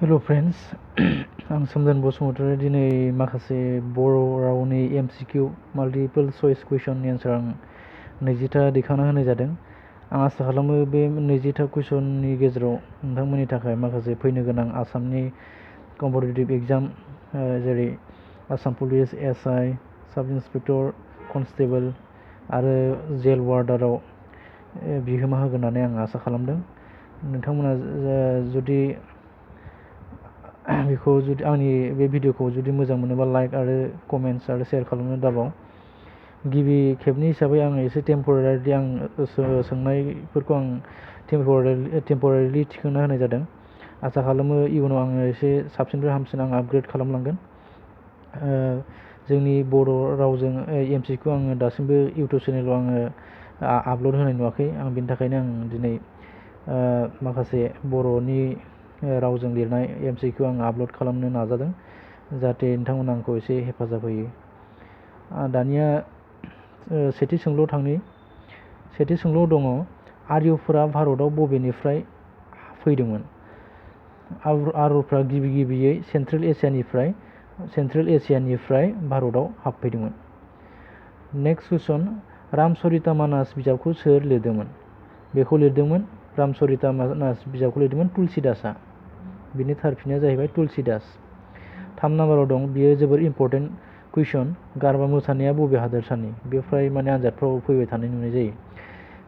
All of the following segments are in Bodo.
हेल' फ्रेन्ड्स आं सोमदोन बसुमतारी दिनै माखासे बर' रावनि MCQ माल्टिपल चइस कुइसननि एन्सार आं 20टा दैखांना होनाय जादों। आं आसा खालामो बे 20टा कुइसननि गेजेराव नोंथांमोननि थाखाय माखासे फैनो गोनां आसामनि कम्पिटिटिभ एग्जाम जेरै आसाम पुलिस, SI, साब इन्सपेक्टर, कनस्टेबल आरो जेल वार्डाराव बिहोमा होगोन होननानै आं आसा खालामदों। नोंथांमोना जुदि आंनि बे भिडिअखौ जुदि मोजां मोनोबा लाइक आरो कमेन्ट्स आरो शेयार खालामनो दाबाव। गिबि खेबनि हिसाबै आं एसे टेम्परारि आं सोंनायफोरखौ आं टेम्परारिलि थिखांना होनाय जादों। आसा खालामो इयुनाव आङो एसे साबसिननिफ्राय हामसिन आं आपग्रेड खालामलांगोन। जोंनि बर' रावजों MCQ आङो दासिमबो इउटुब चेनेलाव आङो आपल'ड होनाय नुवाखै। आं बेनि थाखायनो आं दिनै माखासे बर'नि रावजों लिरनाय MCQ आं आपल'ड खालामनो नाजादों, जाहाथे नोंथांमोना आंखौ एसे हेफाजाब होयो। दानिया सेथि सोंलुआव थांनि। सेथि सोंलुआव दङ, आर्यफोरा भारतआव बबेनिफ्राय फैदोंमोन? आर्यफ्रा गिबियै सेन्ट्रेल एसियानिफ्राय भारतआव हाबफैदोंमोन। नेक्स्ट कुइसन, रामचरित मानस बिजाबखौ सोर लिरदोंमोन? बेखौ लिरदोंमोन रामचरित मानस बिजाबखौ लिरदोंमोन तुलसीदासआ। बिनि थार फिननाया जाहैबाय तुलसीदास। 3 नाम्बाराव दं, बियो जोबोर इम्पर्टेन्ट कुइसन, गारबा मोसानाया बबे हादोरसानि? बे फ्राय आनजादफ्राव फैबाय थानाय नुनाय जायो।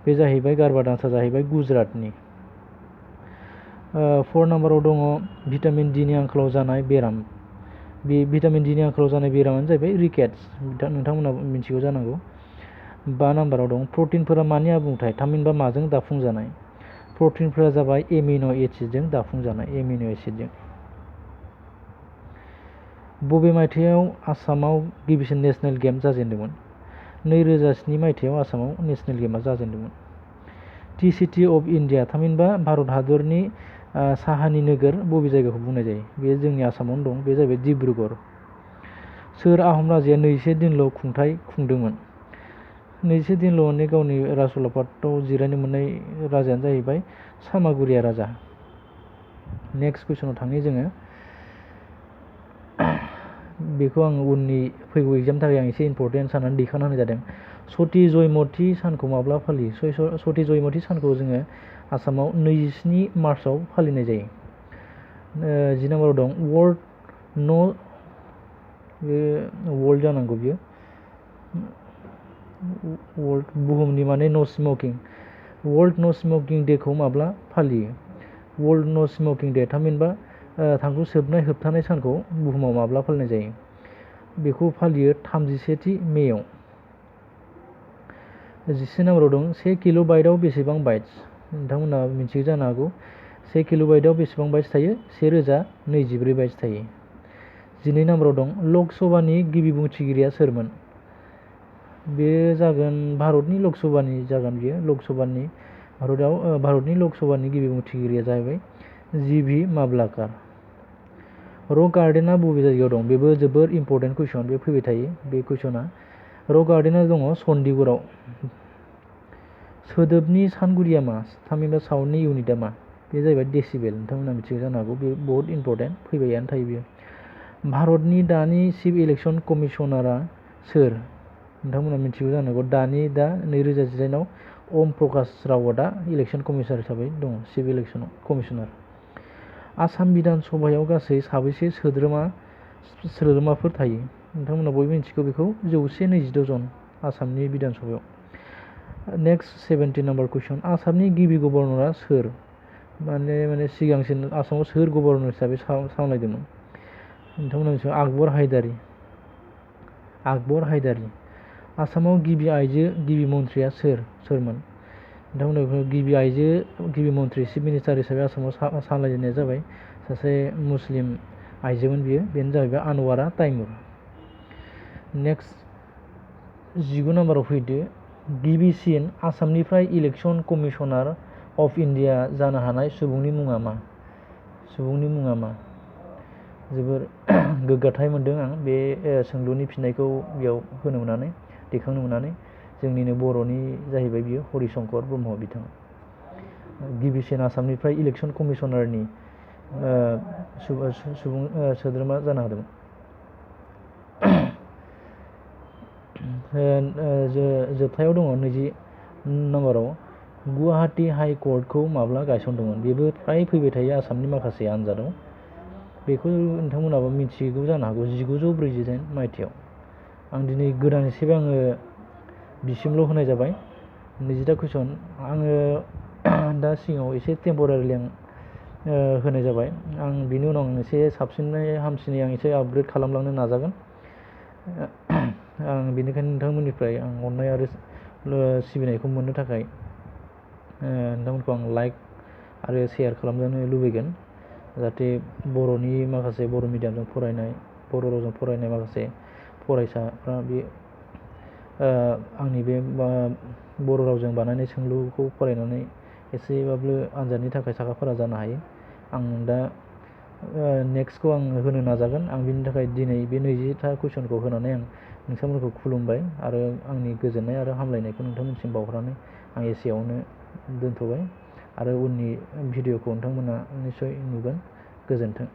बे जाहैबाय गारबा डान्सआ जाहैबाय गुजरातनि। 4 नाम्बाराव दङ, भिटामिन डि नि आंखालाव जानाय बेराम। बे भिटामिन डि नि आंखालाव जानाय बेरामानो जाहैबाय रिकेट्स। नोंथांमोना मिथिगौ जानांगौ। 5 नाम्बाराव दं, प्रटिनफोरा मानि आबुंथाय? थामहिनबा माजों दाफुंजानाय? प्रटिनफोरा जाबाय एमिनो एसिडजों दाफुंजानाय, एमिनो एसिडजों। बबे मायथाइयाव आसामाव गिबिसिन नेशनेल गेम जाजेनदोंमोन? 2007 मायथाइयाव आसामाव नेशनेल गेमआ जाजेनदोंमोन। टि सिटि अफ इन्डिया, थामहिनबा भारत हादरनि साहानि नोगोर बबे जायगाखौ बुंनाय जायो? बे जोंनि आसामावनो दं, बे जाहैबाय डिब्रुगड़। सोर आहम राजाया 21 दिनल' खुंथाय खुंदोंमोन? 21 दिनल' माने गावनि राजउलाफादाव जिरायनो मोननाय राजायानो जाहैबाय सामागुरिया राजा। नेक्स्ट कुइसनाव थांनि जोङो। बेखौ आं उननि फैगौ एग्जामनि थाखाय आं एसे इम्पर्टेन्ट साननानै दैखांना होनाय जादों। सती जयमती सानखौ माब्ला फालियो? सती जयमती सानखौ जोङो आसामाव 27 मार्चआव फालिनाय जायो। 10 नाम्बाराव दं, वर्ल्ड जानांगौ बियो, वर्ल्ड बुहुमनि माने न' स्मकिं। वर्ल्ड न' स्मकिं डेखौ माब्ला फालियो? वर्ल्ड न' स्मकिं डे, थामहिनबा थांखु सोबनाय होबथानाय सानखौ बुहुमाव माब्ला फालिनाय जायो? बेखौ फालियो 31 मेआव। 11 नाम्बाराव दं, 1 किल' बाइटआव बेसेबां बाइट्स? नोंथांमोना मिथियो जानो हागौ। 1 किल' बाइटआव बेसेबां बाइट्स थायो? 1024 बाइट्स थायो। 12 नाम्बाराव दं, लक सभानि गिबि बुंथिगिरिया सोरमोन? बे जागोन भारतनि लक सभानि जागोन बियो। भारतनि लक सभानि गिबि बुंथिगिरिया जाहैबाय GV माभलाकार। रक गार्डेनआ बबे जायगायाव दं? बेबो जोबोर इम्पर्टेन्ट कुइसन, बे फैबाय थायो बे कुइसना। रक गार्डेनआ दङ चन्डीगढ़आव। सोदोबनि सानगुरिया मा? थामहिनबा साउन्डनि इउनिटआ मा? बे जाहैबाय डेसिबेल। नोंथांमोना मिथिगौ जानो हागौ, बे बहुत इम्पर्टेन्ट, फैबायानो थायो बियो। भारतनि दानि चिफ इलेक्सन कमिशनारआ सोर? नोंथांमोना मिथिगौ जानो हागौ। दा 2019आव ओम प्रकाश रावआ दा इलेक्सन कमिशनार हिसाबै दङ, चिफ इलेक्सन कमिशनार। आसाम बिधान सभायाव गासै साबैसे सोद्रोमाफोर थायो? नोंथांमोना बयबो मिथिगौ बेखौ, 122 जन आसामनि बिधान सभायाव। नेक्स्ट 17 नाम्बार कुइसन, आसामनि गिबि गभर्नरआ सोर? माने सिगांसिन आसामाव सोर गभर्नर हिसाबै सामलायदोंमोन? नोंथांमोना मिथिगौ, आकबर हायदारि। आसामाव गिबि मन्थ्रिया सोरमोन? नोंथांमोना गिबि मन्थ्रि चिफ मिनिस्टार हिसाबै आसामाव सामलायजेननाया जाबाय सासे मुस्लिम आइजोमोन बियो, बेनो जाहैबाय आनवारा ताइमुर। नेक्स्ट 19 नाम्बाराव फैदो, गिबिसिन आसामनिफ्राय इलेक्सन कमिशनार अफ इन्डिया जानो हानाय सुबुंनि मुङा मा? जोबोर गोग्गाथाय मोनदों आं बे सोंलुनि फिननायखौ बेयाव होनो मोननानै, दैखांनो मोननानै। जोंनिनो बर'नि जाहैबाय बियो, हरिशंकर ब्रह्म बिथां। गिबिसिन आसामनिफ्राय इलेक्सन कमिशनारनि सोद्रोमा जानो हादोंमोन। जोबथायाव दङ 20 नम्बराव गुवाहाटी हाइ कर्टखौ माब्ला गायसनदोंमोन? बेबो फ्राय फैबाय थायो आसामनि माखासे आनजादाव। बेखौ नोंथांमोनाबो मिथिगौ जानो हागौ 1949 मायथाइयाव। आं दिनै गोदान एसेबो आङो बिसिमल' होनाय जाबाय 20टा कुइसन। आङो दा सिगाङाव एसे टेम्परारिलि आं होनाय जाबाय। आं बिनि उनाव आं एसे साबसिनै हामसिनै आं एसे आपग्रेड खालामलांनो नाजागोन। आं बेनिखायनो नोंथांमोननिफ्राय आं अननाय आरो सिबिनायखौ मोननो थाखाय नोंथांमोनखौ आं लाइक आरो शेयार खालामजानो लुबैगोन, जाहाथे बर'नि माखासे बर' मिडियामजों फरायनाय, बर' रावजों फरायनाय माखासे फरायसाफ्रा बे आंनि बे बर' रावजों बानायनाय सोंलुखौ फरायनानै एसेबाबो आनजादनि थाखाय साखाफारा जानो हायो। आं दा नेक्स्टखौ आं होनो नाजागोन। आं बिनि थाखाय दिनै बे 20टा कुइसनखौ होनानै आं नोंथांमोनखौ खुलुमबाय आरो आंनि गोजोननाय आरो हामलायनायखौ नोंथांमोनसिम बावहरनानै आं एसेयावनो दोनथ'बाय आरो उननि भिडिअखौ नोंथांमोना निस्सय नुगोन। गोजोन्थों।